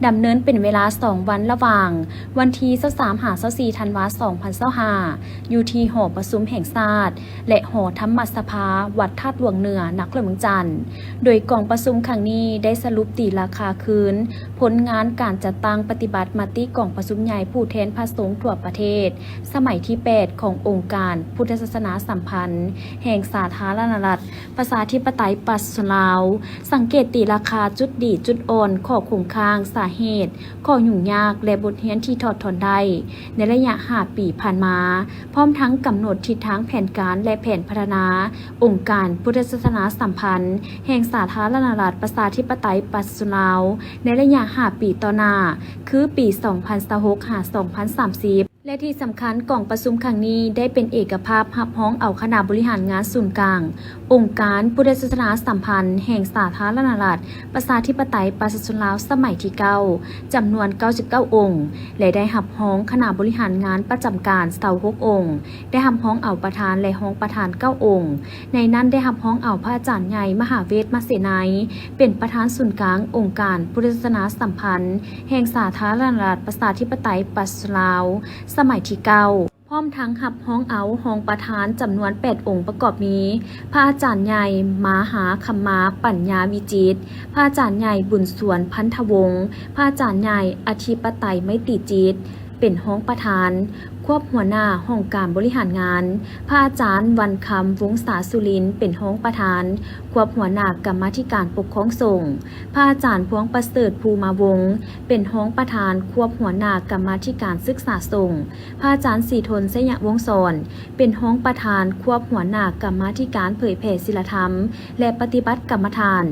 ດຳເນີນເປັນເວລາສອງວັນ ລະຫວ່າງວັນທີຊາວສາມ ຫາ ຊາວສີ່ ທັນວາ ສອງພັນຊາວຫ້າ ຢູ່ທີ່ຫໍປະຊຸມແຫ່ງຊາດ ແລະ ຫໍທຳມະສະພາ ວັດທາດຫຼວງເໜືອ ນະຄອນຫຼວງວຽງຈັນ. ໂດຍກອງປະຊຸມຄັ້ງນີ້ໄດ້ສະຫຼຸບຕີລາຄາຄືນຜົນງານການຈັດຕັ້ງປະຕິບັດມະຕິກອງປະຊຸມໃຫຍ່ຜູ້ແທນພະສົງທົ່ວປະເທດ ສະໄໝທີແປດຂອງອົງການພຸດທະສາສະໜາສຳພັນແຫ່ງສາທາລະນະລັດປະຊາທິປະໄຕປະຊາຊົນລາວ, ສັງເກດຕີລາຄາຈຸດດີຈຸດອ່ອນ, ຂໍ້ຄົງຄ້າງ, ສາເຫດ, ຂໍ້ຫຍຸ້ງຍາກ ແລະ ບົດຮຽນທີ່ຖອດຖອນໄດ້ໃນໄລຍະຫ້າປີຜ່ານມາ, ພ້ອມທັງກຳນົດທິດທາງແຜນການ ແລະ ແຜນພັດທະນາອົງການພຸດທະສາສະໜາສຳພັນແຫ່ງສາທາລະນະລັດປະຊາທິປະໄຕປະຊາຊົນລາວ ໃນໄລຍະຫ້າປີຕໍ່ໜ້າ ຄືປີສອງພັນຊາວຫົກ ຫາ ສອງພັນສາມສິບ. ແລະ ທີ່ສຳຄັນ, ກອງປະຊຸມຄັ້ງນີ້ໄດ້ເປັນເອກະພາບຮັບຮອງເອົາຄະນະບໍລິຫານງານສູນກາງ ອົງການພຸດທະສາສະໜາສຳພັນແຫ່ງສາທາລະນະລັດປະຊາທິປະໄຕປະຊາຊົນລາວສະໄໝທີເກົ້າ ຈຳນວນເກົ້າສິບເກົ້າອົງ ແລະ ໄດ້ຮັບຮອງຄະນະບໍລິຫານງານປະຈຳການຊາວຫົກອົງ, ໄດ້ຮັບຮອງເອົາປະທານ ແລະ ຮອງປະທານເກົ້າອົງ. ໃນນັ້ນໄດ້ຮັບຮອງເອົາພະອາຈານໃຫຍ່ ມະຫາເວດ ມະເສໄນ ເປັນປະທານສູນກາງອົງການພຸດທະສາສະໜາສຳພັນແຫ່ງສາທາລະນະລັດປະຊາທິປະໄຕປະຊາຊົນລາວ ສະໄໝທີເກົ້າ. ພ້ອມທັງຮັບຮອງເອົາຮອງປະທານຈຳນວນແປດອົງ ປະກອບມີ ພະອາຈານໃຫຍ່ ມະຫາຄຳມາ ປັນຍາວິຈິດ, ພະອາຈານໃຫຍ່ ບຸນສວນ ພັນທະວົງ, ພະອາຈານໃຫຍ່ ອະທິປະໄຕ ໄມຕີຈິດ ເປັນຮອງປະທານ ຄວບຫົວໜ້າຫ້ອງການບໍລິຫານງານ, ພະອາຈານ ວັນຄຳ ວົງສາສຸລິນ ເປັນຮອງປະທານ ຄວບຫົວໜ້າກຳມາທິການປົກຄອງສົງ, ພະອາຈານ ພວງປະເສີດ ພູມາວົງ ເປັນຮອງປະທານ ຄວບຫົວໜ້າກຳມາທິການສຶກສາສົງ, ພະອາຈານ ສີທົນ ໄຊຍະວົງສອນ ເປັນຮອງປະທານ ຄວບຫົວໜ້າກຳມາທິການເຜີຍແຜ່ສິລະທຳ ແລະ ປະຕິບັດກຳມະຖານ,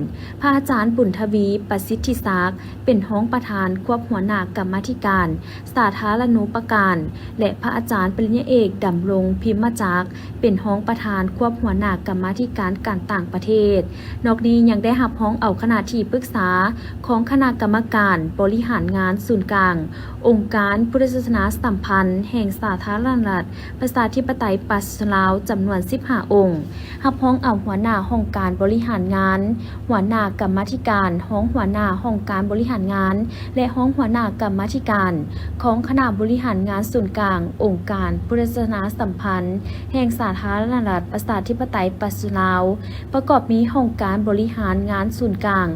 ພະອາຈານ ບຸນທະວີ ປະສິດທິສັກ ເປັນຮອງປະທານ ຄວບຫົວໜ້າກຳມາທິການສາທາລະນູປະການ ແລະ ພະອາຈານ ປະລິນຍາເອກ ດຳລົງ ພິມມະຈັກ ເປັນຮອງປະທານ ຄວບຫົວໜ້າກຳມາທິການການຕ່າງປະເທດ. ນອກນີ້ຍັງໄດ້ຮັບຮອງເອົາຄະນະທີ່ປຶກສາຂອງຄະນະກຳມະການບໍລິຫານງານສູນກາງ ອົງການພຸດທະສາສະໜາສຳພັນແຫ່ງສາທາລະນະລັດ ປະຊາທິປະໄຕປະຊາຊົນລາວ ຈຳນວນສິບຫ້າອົງ, ຮັບຮອງເອົາຫົວໜ້າຫ້ອງການບໍລິຫານງານ, ຫົວໜ້າກຳມາທິການ, ຮອງຫົວໜ້າຫ້ອງການບໍລິຫານງານ ແລະ ຮອງຫົວໜ້າກຳມາທິການ ຂອງຄະນະບໍລິຫານງານສູນກາງອົງການພຸດທະສາສະໜາສຳພັນແຫ່ງສາທາລະນະລັດ ປະຊາທິປະໄຕປະຊາຊົນລາວ, ປະກອບມີຫ້ອງການບໍລິຫານງານສູນກາງ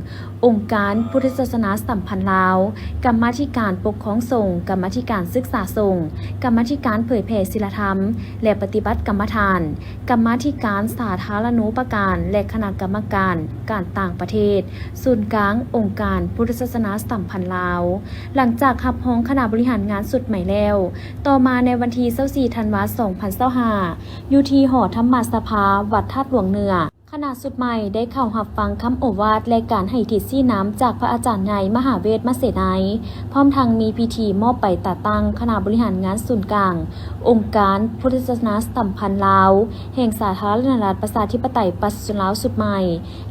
ອົງການພຸດທະສາສະໜາສຳພັນລາວ, ກຳມາທິການປົກຄອງສົງ, ກຳມາທິການສຶກສາສົງ, ກຳມາທິການເຜີຍແຜ່ສິລະທຳ ແລະ ປະຕິບັດກຳມະຖານ, ກຳມາທິການສາທາລະນູປະການ ແລະ ຄະນະກຳມະການການຕ່າງປະເທດ ສູນກາງອົງການພຸດທະສາສະໜາສຳພັນລາວ. ຫຼັງຈາກຮັບຮອງຄະນະບໍລິຫານງານຊຸດໃໝ່ແລ້ວ, ຕໍ່ມາໃນວັນທີຊາວສີ່ ທັນວາ ສອງພັນຊາວຫ້າ ຢູ່ທີ່ຫໍທຳມະສະພາ ວັດທາດຫຼວງເໜືອ, ຄະນະຊຸດໃໝ່ໄດ້ເຂົ້າຮັບຟັງຄຳໂອວາດ ແລະ ການໃຫ້ທິດຊີ້ນຳຈາກພະອາຈານໃຫຍ່ມະຫາເວດມະເສໄນ, ພ້ອມທັງມີພິທີມອບໃບຕາຕັ້ງຄະນະບໍລິຫານງານສູນກາງອົງການພຸດທະສາສະໜາສຳພັນລາວ ແຫ່ງສາທາລະນະລັດ ປະຊາທິປະໄຕ ປະຊາຊົນລາວ ຊຸດໃໝ່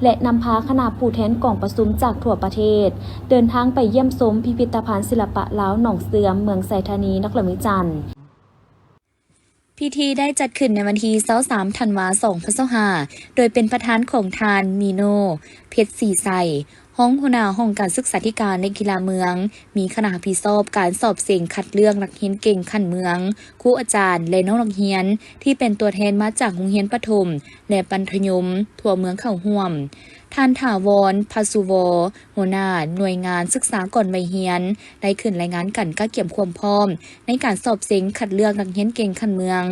ແລະ ນຳພາຄະນະຜູ້ແທນກອງປະຊຸມຈາກທົ່ວປະເທດ ເດີນທາງໄປຢ້ຽມຊົມພິພິທະພັນສິລະປະລາວໜອງເສື່ອມ ເມືອງໄຊທານີ ນະຄອນຫຼວງວຽງຈັນ. ພິທີໄດ້ຈັດຂຶ້ນໃນວັນທີຊາວສາມ ທັນວາ ສອງພັນຊາວຫ້າ ໂດຍເປັນປະທານຂອງທ່ານ ມີໂນ ເພັດສີໄຊ, ຮອງຫົວໜ້າຫ້ອງການສຶກສາທິການ ແລະ ກິລາເມືອງ, ມີຄະນະຮັບຜິດຊອບການສອບເສັງຄັດເລືອກນັກຮຽນເກັ່ງຂັ້ນເມືອງ, ຄູອາຈານ ແລະ ນ້ອງນັກຮຽນ ທີ່ເປັນຕົວແທນມາຈາກໂຮງຮຽນປະຖົມ ແລະ ມັດທະຍົມທົ່ວເມືອງເຂົ້າຮ່ວມ. ທ່ານ ຖາວອນ ພະສຸວໍ, ຫົວໜ້າໜ່ວຍງານສຶກສາກ່ອນໄວຮຽນ ໄດ້ຂຶ້ນລາຍງານການກະກຽມຄວາມພ້ອມໃນການສອບເສັງຄັດເລືອກນັກຮຽນເກັ່ງຂັ້ນເມືອງ,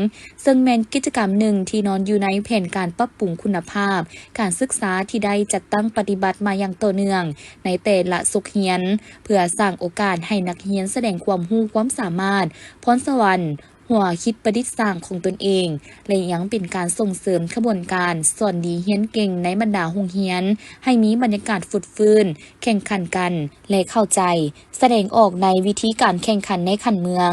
ເຊິ່ງແມ່ນກິດຈະກຳໜຶ່ງທີ່ນອນຢູ່ໃນແຜນການປັບປຸງຄຸນນະພາບການສຶກສາທີ່ໄດ້ຈັດຕັ້ງປະຕິບັດມາຢ່າງຕໍ່ເນື່ອງໃນແຕ່ລະສົກຮຽນ, ເພື່ອສ້າງໂອກາດໃຫ້ນັກຮຽນສະແດງຄວາມຮູ້ຄວາມສາມາດ, ພອນສະຫວັນ, ຫົວຄິດປະດິດສ້າງຂອງຕົນເອງ ແລະ ຍັງເປັນການສົ່ງເສີມຂະບວນການສອນດີຮຽນເກັ່ງໃນບັນດາໂຮງຮຽນ ໃຫ້ມີບັນຍາກາດຟົດຟື້ນ, ແຂ່ງຂັນກັນ ແລະ ເຂົ້າໃຈ, ສະແດງອອກໃນວິທີການແຂ່ງຂັນໃນຂັ້ນເມືອງ,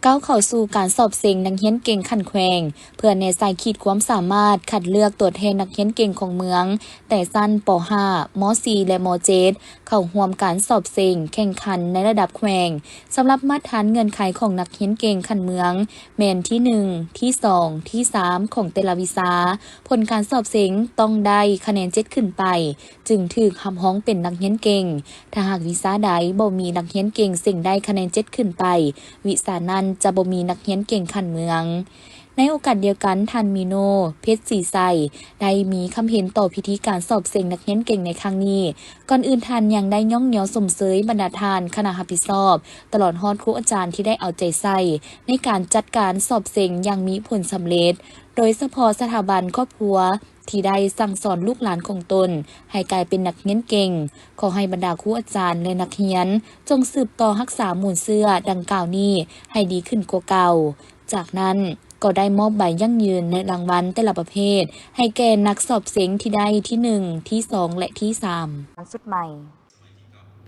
ກ້າວເຂົ້າສູ່ການສອບເສັງນັກຮຽນເກັ່ງຂັ້ນແຂວງ, ເພື່ອແນໃສ່ຂີດຄວາມສາມາດຄັດເລືອກຕົວແທນນັກຮຽນເກັ່ງຂອງເມືອງ ແຕ່ຊັ້ນ ປໍຫ້າ, ມໍສີ່ ແລະ ມໍເຈັດ ເຂົ້າຮ່ວມການສອບເສັງແຂ່ງຂັນໃນລະດັບແຂວງ. ສຳລັບມາດຖານເງື່ອນໄຂຂອງນັກຮຽນເກັ່ງຂັ້ນເມືອງ ແມ່ນທີໜຶ່ງ, ທີສອງ, ທີສາມ ຂອງແຕ່ລະວິຊາ. ຜົນການສອບເສັງຕ້ອງໄດ້ຄະແນນເຈັດຂຶ້ນໄປ ຈຶ່ງຖືກຮັບຮອງເປັນນັກຮຽນເກັ່ງ. ຖ້າຫາກວິຊາໃດບໍ່ມີນັກຮຽນເກັ່ງເສັງໄດ້ຄະແນນເຈັດຂຶ້ນໄປ, ວິຊານັ້ນຈະບໍ່ມີນັກຮຽນເກັ່ງຂັ້ນເມືອງ. ໃນໂອກາດດຽວກັນ, ທ່ານ ມີໂນ ເພັດສີໄຊ ໄດ້ມີຄຳເຫັນຕໍ່ພິທີການສອບເສັງນັກຮຽນເກັ່ງໃນຄັ້ງນີ້. ກ່ອນອື່ນ, ທ່ານຍັງໄດ້ຍ້ອງຍໍຊົມເຊີຍບັນດາທ່ານຄະນະຮັບຜິດຊອບ, ຕະຫຼອດຮອດຄູອາຈານທີ່ໄດ້ເອົາໃຈໃສ່ໃນການຈັດການສອບເສັງຢ່າງມີຜົນສຳເລັດ, ໂດຍສະເພາະສະຖາບັນຄອບຄົວທີ່ໄດ້ສັ່ງສອນລູກຫຼານຂອງຕົນໃຫ້ກາຍເປັນນັກຮຽນເກັ່ງ. ຂໍໃຫ້ບັນດາຄູອາຈານ ແລະ ນັກຮຽນ ຈົ່ງສືບຕໍ່ຮັກສາມູນເຊື້ອດັ່ງກ່າວນີ້ໃຫ້ດີຂຶ້ນກວ່າເກົ່າ. ຈາກນັ້ນ, ກໍໄດ້ມອບໃບຢັ້ງຢືນ ແລະ ລາງວັນແຕ່ລະປະເພດໃຫ້ແກ່ນັກສອບເສັງທີ່ໄດ້ທີໜຶ່ງ, ທີສອງ ແລະ ທີສາມ. ຊຸດໃໝ່.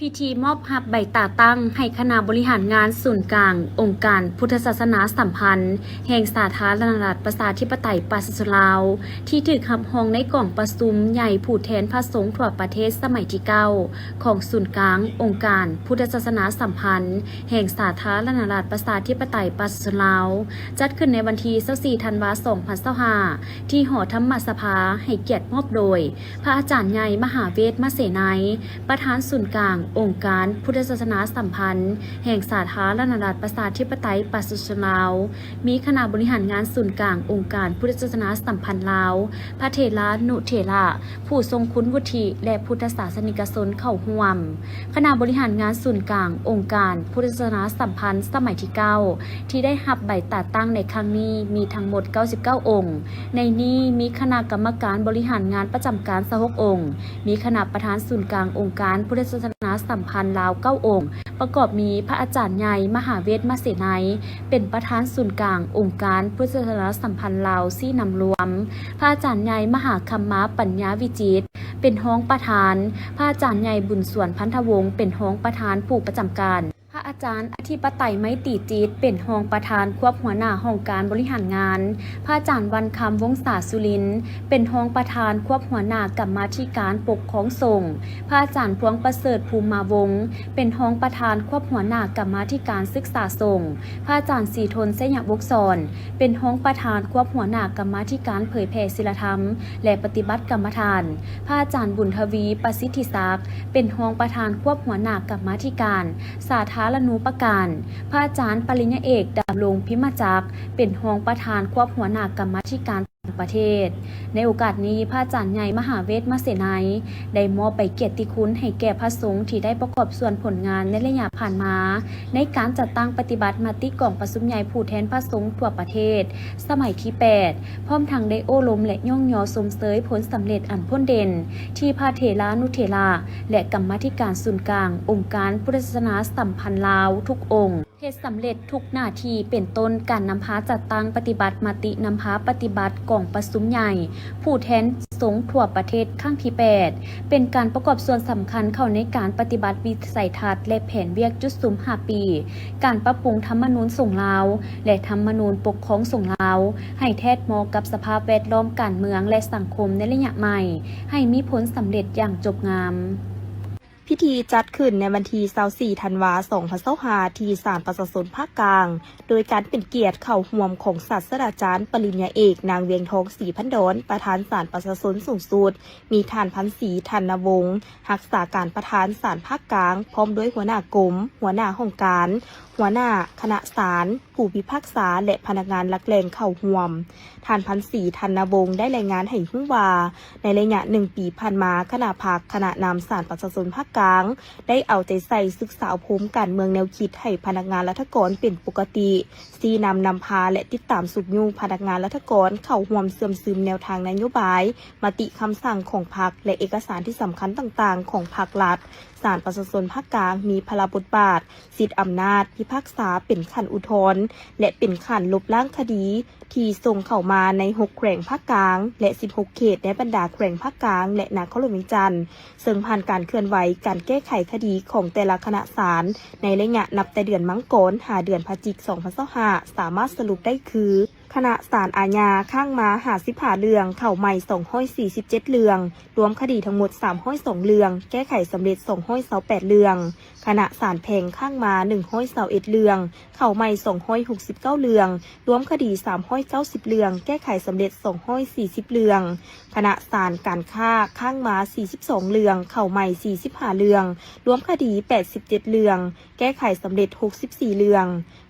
ພິທີມອບຮັບໃບຕາຕັ້ງໃຫ້ຄະນະບໍລິຫານງານສູນກາງອົງການພຸດທະສາສະໜາສຳພັນແຫ່ງສາທາລະນະລັດ ປະຊາທິປະໄຕ ປະຊາຊົນລາວ ທີ່ຖືກຮັບຮອງໃນກອງປະຊຸມໃຫຍ່ຜູ້ແທນພະສົງທົ່ວປະເທດສະໄໝທີເກົ້າ ຂອງສູນກາງອົງການພຸດທະສາສະໜາສຳພັນ ແຫ່ງສາທາລະນະລັດ ປະຊາທິປະໄຕ ປະຊາຊົນລາວ ຈັດຂຶ້ນໃນວັນທີຊາວສີ່ ທັນວາ ສອງພັນຊາວຫ້າ ທີ່ຫໍທຳມະສະພາ, ໃຫ້ກຽດມອບໂດຍ ພະອາຈານໃຫຍ່ ມະຫາເວດ ມະເສໄນ, ປະທານສູນກາງ ອົງການພຸດທະສາສະໜາສຳພັນແຫ່ງສາທາລະນະລັດປະຊາທິປະໄຕປະຊາຊົນລາວ, ມີຄະນະບໍລິຫານງານສູນກາງອົງການພຸດທະສາສະໜາສຳພັນລາວ, ພະເຖລານຸເຖລະ, ຜູ້ຊົງຄຸນວຸດທິ ແລະ ພຸດທະສາສະນິກະຊົນເຂົ້າຮ່ວມ. ຄະນະບໍລິຫານງານສູນກາງອົງການພຸດທະສາສະໜາສຳພັນສະໄໝທີເກົ້າ ທີ່ໄດ້ຮັບໃບຈັດຕັ້ງໃນຄັ້ງນີ້ ມີທັງໝົດເກົ້າສິບເກົ້າອົງ. ໃນນີ້ມີຄະນະກຳມະການບໍລິຫານງານປະຈຳການຊາວຫົກອົງ, ມີຄະນະປະທານສູນກາງອົງການພຸດທະສາສະໜາສຳພັນລາວເກົ້າອົງ, ປະກອບມີພະອາຈານໃຫຍ່ມະຫາເວດມະເສໄນ ເປັນປະທານສູນກາງອົງການພຸດທະສາສະໜາສຳພັນລາວຊີ້ນຳລວມ, ພະອາຈານໃຫຍ່ມະຫາຄຳມາປັນຍາວິຈິດ ເປັນຮອງປະທານ, ພະອາຈານໃຫຍ່ບຸນສວນ ພັນທະວົງ ເປັນຮອງປະທານຜູ້ປະຈຳການ, ພະອາຈານອະທິປະໄຕໄມຕີຈິດ ເປັນຮອງປະທານຄວບຫົວໜ້າຫ້ອງການບໍລິຫານງານ, ພະອາຈານວັນຄຳ ວົງສາສຸລິນ ເປັນຮອງປະທານຄວບຫົວໜ້າກຳມາທິການປົກຄອງສົງ, ພະອາຈານພວງປະເສີດ ພູມມາວົງ ເປັນຮອງປະທານຄວບຫົວໜ້າກຳມາທິການສຶກສາສົງ, ພະອາຈານສີທົນ ໄຊຍະວົງສອນ ເປັນຮອງປະທານຄວບຫົວໜ້າກຳມາທິການເຜີຍແຜ່ສິລະທຳ ແລະ ປະຕິບັດກຳມະຖານ, ພະອາຈານບຸນທະວີ ປະສິດທິສັກ ເປັນຮອງປະທານຄວບຫົວໜ້າກຳມາທິການສາທາລະນູປະການ, ພະອາຈານປະລິນຍາເອກ ດຳລົງ ພິມມະຈັກ ເປັນຮອງປະທານຄວບຫົວໜ້າກຳມາທິການຕ່າງປະເທດ. ໃນໂອກາດນີ້, ພະອາຈານໃຫຍ່ມະຫາເວດມະເສໄນ ໄດ້ມອບໃບກຽດຕິຄຸນໃຫ້ແກ່ພະສົງທີ່ໄດ້ປະກອບສ່ວນຜົນງານໃນໄລຍະຜ່ານມາ ໃນການຈັດຕັ້ງປະຕິບັດມະຕິກອງປະຊຸມໃຫຍ່ຜູ້ແທນພະສົງທົ່ວປະເທດ ສະໄໝທີແປດ ພ້ອມທັງໄດ້ໂອ້ລົມ ແລະ ຍ້ອງຍໍຊົມເຊີຍຜົນສຳເລັດອັນພົ້ນເດັ່ນ ທີ່ພະເຖລານຸເຖລະ ແລະ ກຳມາທິການສູນກາງອົງການພຸດທະສາສະໜາສຳພັນລາວທຸກອົງ ເຮັດສຳເລັດທຸກໜ້າທີ່ ເປັນຕົ້ນການນຳພາຈັດຕັ້ງປະຕິບັດມະຕິນຳພາປະຕິບັດກອງປະຊຸມໃຫຍ່ຜູ້ແທນສົງທົ່ວປະເທດຄັ້ງທີແປດ ເປັນການປະກອບສ່ວນສຳຄັນເຂົ້າໃນການປະຕິບັດວິໄສທັດ ແລະ ແຜນວຽກຈຸດສຸມຫ້າປີ ການປັບປຸງທຳມະນູນສົງລາວ ແລະ ທຳມະນູນປົກຄອງສົງລາວ ໃຫ້ແທດເໝາະກັບສະພາບແວດລ້ອມການເມືອງ ແລະ ສັງຄົມໃນໄລຍະໃໝ່ ໃຫ້ມີຜົນສຳເລັດຢ່າງຈົບງາມ. ພິທີຈັດຂຶ້ນໃນວັນທີຊາວສີ່ ທັນວາ ສອງພັນຊາວຫ້າ ທີ່ສານປະຊາຊົນພາກກາງ ໂດຍການເປັນກຽດເຂົ້າຮ່ວມຂອງສາດສະດາຈານປະລິນຍາເອກ ນາງ ວຽງທອງ ສີພັນດອນ ປະທານສານປະຊາຊົນສູງສຸດ, ມີທ່ານ ພັນສີ ທັນນະວົງ ຮັກສາການປະທານສານພາກກາງ, ພ້ອມດ້ວຍຫົວໜ້າກົມ, ຫົວໜ້າຫ້ອງການ, ຫົວໜ້າຄະນະສານ, ຜູ້ພິພາກສາ ແລະ ພະນັກງານຫຼັກແຫຼ່ງເຂົ້າຮ່ວມ. ທ່ານ ພັນສີ ທັນນະວົງ ໄດ້ລາຍງານໃຫ້ຮູ້ວ່າ, ໃນໄລຍະໜຶ່ງປີຜ່ານມາ, ຄະນະພັກ, ຄະນະນຳສານປະຊາຊົນພາກກາງ ໄດ້ເອົາໃຈໃສ່ສຶກສາອົບຮົມການເມືອງແນວຄິດໃຫ້ພະນັກງານລັດຖະກອນເປັນປົກກະຕິ, ຊີ້ນຳນຳພາ ແລະ ຕິດຕາມຊຸກຍູ້ພະນັກງານລັດຖະກອນເຂົ້າຮ່ວມເຊື່ອມຊຶມແນວທາງນະໂຍບາຍ, ມະຕິຄຳສັ່ງຂອງພັກ ແລະ ເອກະສານທີ່ສຳຄັນຕ່າງໆຂອງພັກລັດ, ສານປະຊາຊົນພາກກາງມີພາລະບົດບາດ, ສິດອຳນາດພິພາກສາເປັນຂັ້ນອຸທອນ ແລະ ເປັນຂັ້ນລົບລ້າງຄະດີ ທີ່ສົ່ງເຂົ້າມາໃນຫົກແຂວງພາກກາງ ແລະ ສິບຫົກເຂດໃນບັນດາແຂວງພາກກາງ ແລະ ນະຄອນຫຼວງວຽງຈັນ, ເຊິ່ງຜ່ານການເຄື່ອນໄຫວການແກ້ໄຂຄະດີຂອງແຕ່ລະຄະນະສານ ໃນໄລຍະນັບແຕ່ເດືອນມັງກອນ ຫາເດືອນພະຈິກ ສອງພັນຊາວຫ້າ ສາມາດສະຫຼຸບໄດ້ຄື, ຄະນະສານອາຍາຄ້າງມາຫ້າສິບຫ້າເລື່ອງ, ເຂົ້າໃໝ່ສອງຮ້ອຍສີ່ສິບເຈັດເລື່ອງ, ລວມຄະດີທັງໝົດສາມຮ້ອຍສອງເລື່ອງ, ແກ້ໄຂສຳເລັດສອງຮ້ອຍຊາວແປດເລື່ອງ, ຄະນະສານແພ່ງຄ້າງມາໜຶ່ງຮ້ອຍຊາວເອັດເລື່ອງ, ເຂົ້າໃໝ່ສອງຮ້ອຍຫົກສິບເກົ້າເລື່ອງ, ລວມຄະດີສາມຮ້ອຍເກົ້າສິບເລື່ອງ, ແກ້ໄຂສຳເລັດສອງຮ້ອຍສີ່ສິບເລື່ອງ, ຄະນະສານການຄ້າຄ້າງມາສີ່ສິບສອງເລື່ອງ, ເຂົ້າໃໝ່ສີ່ສິບຫ້າເລື່ອງ, ລວມຄະດີແປດສິບເຈັດເລື່ອງ, ແກ້ໄຂສຳເລັດຫົກສິບສີ່ເລື່ອງ,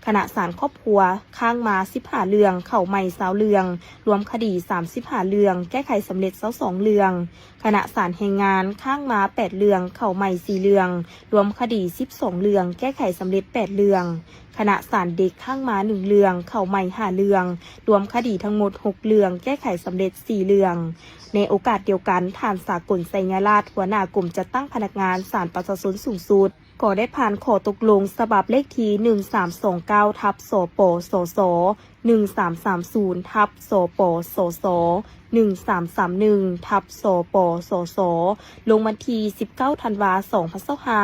ຄະນະສານຄອບຄົວຄ້າງມາສິບຫ້າເລື່ອງ, ເຂົ້າໃໝ່ຊາວເລື່ອງ, ລວມຄະດີສາມສິບຫ້າເລື່ອງ, ແກ້ໄຂສຳເລັດຊາວສອງເລື່ອງ, ຄະນະສານແຮງງານຄ້າງມາແປດເລື່ອງ, ເຂົ້າໃໝ່ສີ່ເລື່ອງ, ລວມຄະດີສິບສອງເລື່ອງ, ແກ້ໄຂສຳເລັດແປດເລື່ອງ, ຄະນະສານເດັກຄ້າງມາໜຶ່ງເລື່ອງ, ເຂົ້າໃໝ່ຫ້າເລື່ອງ, ລວມຄະດີທັງໝົດຫົກເລື່ອງ, ແກ້ໄຂສຳເລັດສີ່ເລື່ອງ. ໃນໂອກາດດຽວກັນ, ທ່ານ ສາກົນ ໄຊຍະລາດ ຫົວໜ້າກົມຈັດຕັ້ງພະນັກງານສານປະຊາຊົນສູງສຸດ ກໍໄດ້ຜ່ານຂໍ້ຕົກລົງສະບັບເລກທີໜຶ່ງສາມສອງເກົ້າ ທັບ ສປສສ, ໜຶ່ງສາມສາມສູນ ທັບ ສປສສ, ໜຶ່ງສາມສາມໜຶ່ງ ທັບ ສປສສ ລົງວັນທີສິບເກົ້າ ທັນວາ ສອງພັນຊາວຫ້າ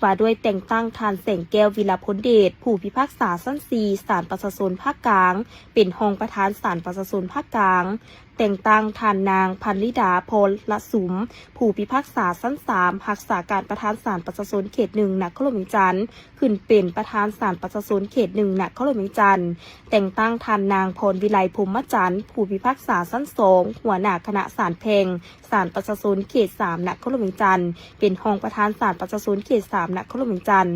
ວ່າດ້ວຍແຕ່ງຕັ້ງທ່ານ ແສງແກ້ວ ວິລະພົນເດດ ຜູ້ພິພາກສາຊັ້ນສີ່ ສານປະຊາຊົນພາກກາງ ເປັນຮອງປະທານສານປະຊາຊົນພາກກາງ, ແຕ່ງຕັ້ງທ່ານນາງ ພັນລິດາ ພອນລະສຸມ ຜູ້ພິພາກສາຊັ້ນສາມ ຮັກສາການປະທານສານປະຊາຊົນເຂດໜຶ່ງ ນະຄອນຫຼວງວຽງຈັນ ຂຶ້ນເປັນປະທານສານປະຊາຊົນເຂດໜຶ່ງ ນະຄອນຫຼວງວຽງຈັນ, ແຕ່ງຕັ້ງທ່ານນາງ ພອນວິໄລ ພົມມະຈັນ ຜູ້ພິພາກສາຊັ້ນສອງ ຫົວໜ້າຄະນະສານແພ່ງສານປະຊາຊົນເຂດສາມ ນະຄອນຫຼວງວຽງຈັນ ເປັນຮອງປະທານສານປະຊາຊົນເຂດສາມ ນະຄອນຫຼວງວຽງຈັນ.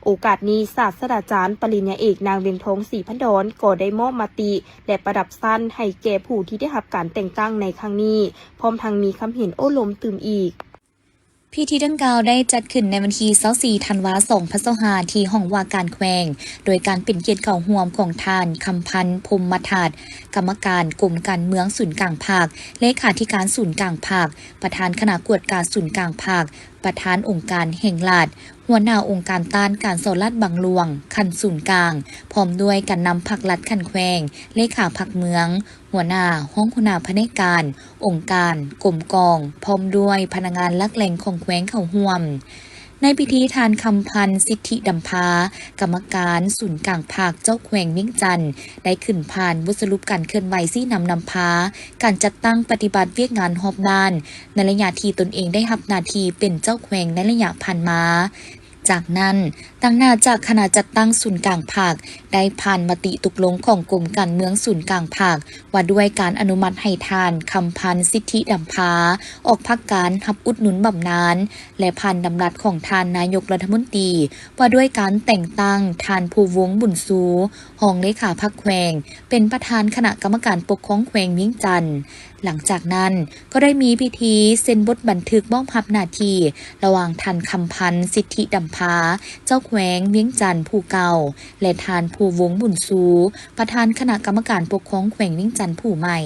ໂອກາດນີ້ ສາດສະດາຈານປະລິນຍາເອກ ນາງ ວຽງທອງ ສີພັນດອນ ກໍໄດ້ມອບມະຕິ ແລະ ປະດັບຊັ້ນໃຫ້ແກ່ຜູ້ທີ່ໄດ້ຮັບການແຕ່ງຕັ້ງໃນຄັ້ງນີ້, ພ້ອມທັງມີຄຳເຫັນໂອ້ລົມຕື່ມອີກ. ພິທີດັ່ງກ່າວໄດ້ຈັດຂຶ້ນໃນວັນທີຊາວສີ່ ທັນວາ ສອງພັນຊາວຫ້າ ທີ່ຫ້ອງວ່າການແຂວງ, ໂດຍການເປັນກຽດເຂົ້າຮ່ວມຂອງທ່ານ ຄຳພັນ ພົມມະທັດ ກຳມະການກົມການເມືອງສູນກາງພັກ, ເລຂາທິການສູນກາງພັກ, ປະທານຄະນະກວດກາສູນກາງພັກ, ປະທານອົງການແຫ່ງລັດ, ຫົວໜ້າອົງການຕ້ານການສໍ້ລາດບັງຫຼວງຂັ້ນສູນກາງ, ພ້ອມດ້ວຍການນຳພັກລັດຂັ້ນແຂວງ, ເລຂາພັກເມືອງ, ຫົວໜ້າ, ຮອງຫົວໜ້າພະແນກການ, ອົງການ, ກົມກອງ, ພ້ອມດ້ວຍພະນັກງານຫຼັກແຫຼ່ງຂອງແຂວງເຂົ້າຮ່ວມ. ໃນພິທີ ທ່ານ ຄຳພັນ ສິດທິດຳພາ ກຳມະການສູນກາງພັກເຈົ້າແຂວງວຽງຈັນ ໄດ້ຂຶ້ນຜ່ານບົດສະຫຼຸບການເຄື່ອນໄຫວຊີ້ນຳນຳພາ ການຈັດຕັ້ງປະຕິບັດວຽກງານຮອບດ້ານ ໃນໄລຍະທີ່ຕົນເອງໄດ້ຮັບໜ້າທີ່ເປັນເຈົ້າແຂວງໃນໄລຍະຜ່ານມາ. ຈາກນັ້ນ, ຕາງໜ້າຈາກຄະນະຈັດຕັ້ງສູນກາງພັກ ໄດ້ຜ່ານມະຕິຕົກລົງຂອງກົມການເມືອງສູນກາງພັກ ວ່າດ້ວຍການອະນຸມັດໃຫ້ທ່ານ ຄຳພັນ ສິດທິດຳພາ ອອກພັກການຮັບອຸດໜູນບຳນານ ແລະ ຜ່ານດຳລັດຂອງທ່ານນາຍົກລັດຖະມົນຕີ ວ່າດ້ວຍການແຕ່ງຕັ້ງທ່ານ ພູວົງ ບຸນຊູ ຮອງເລຂາພັກແຂວງ ເປັນປະທານຄະນະກຳມະການປົກຄອງແຂວງວຽງຈັນ. ຫຼັງຈາກນັ້ນກໍໄດ້ມີພິທີເຊັນບົດບັນທຶກມອບຮັບໜ້າທີ່ ລະຫວ່າງທ່ານ ຄຳພັນ ສິດທິດຳພາ ເຈົ້າແຂວງວຽງຈັນຜູ້ເກົ່າ ແລະ ທ່ານ ພູວົງ ບຸນຊູ ປະທານຄະນະກຳມະການປົກຄອງແຂວງວຽງຈັນຜູ້ໃໝ່.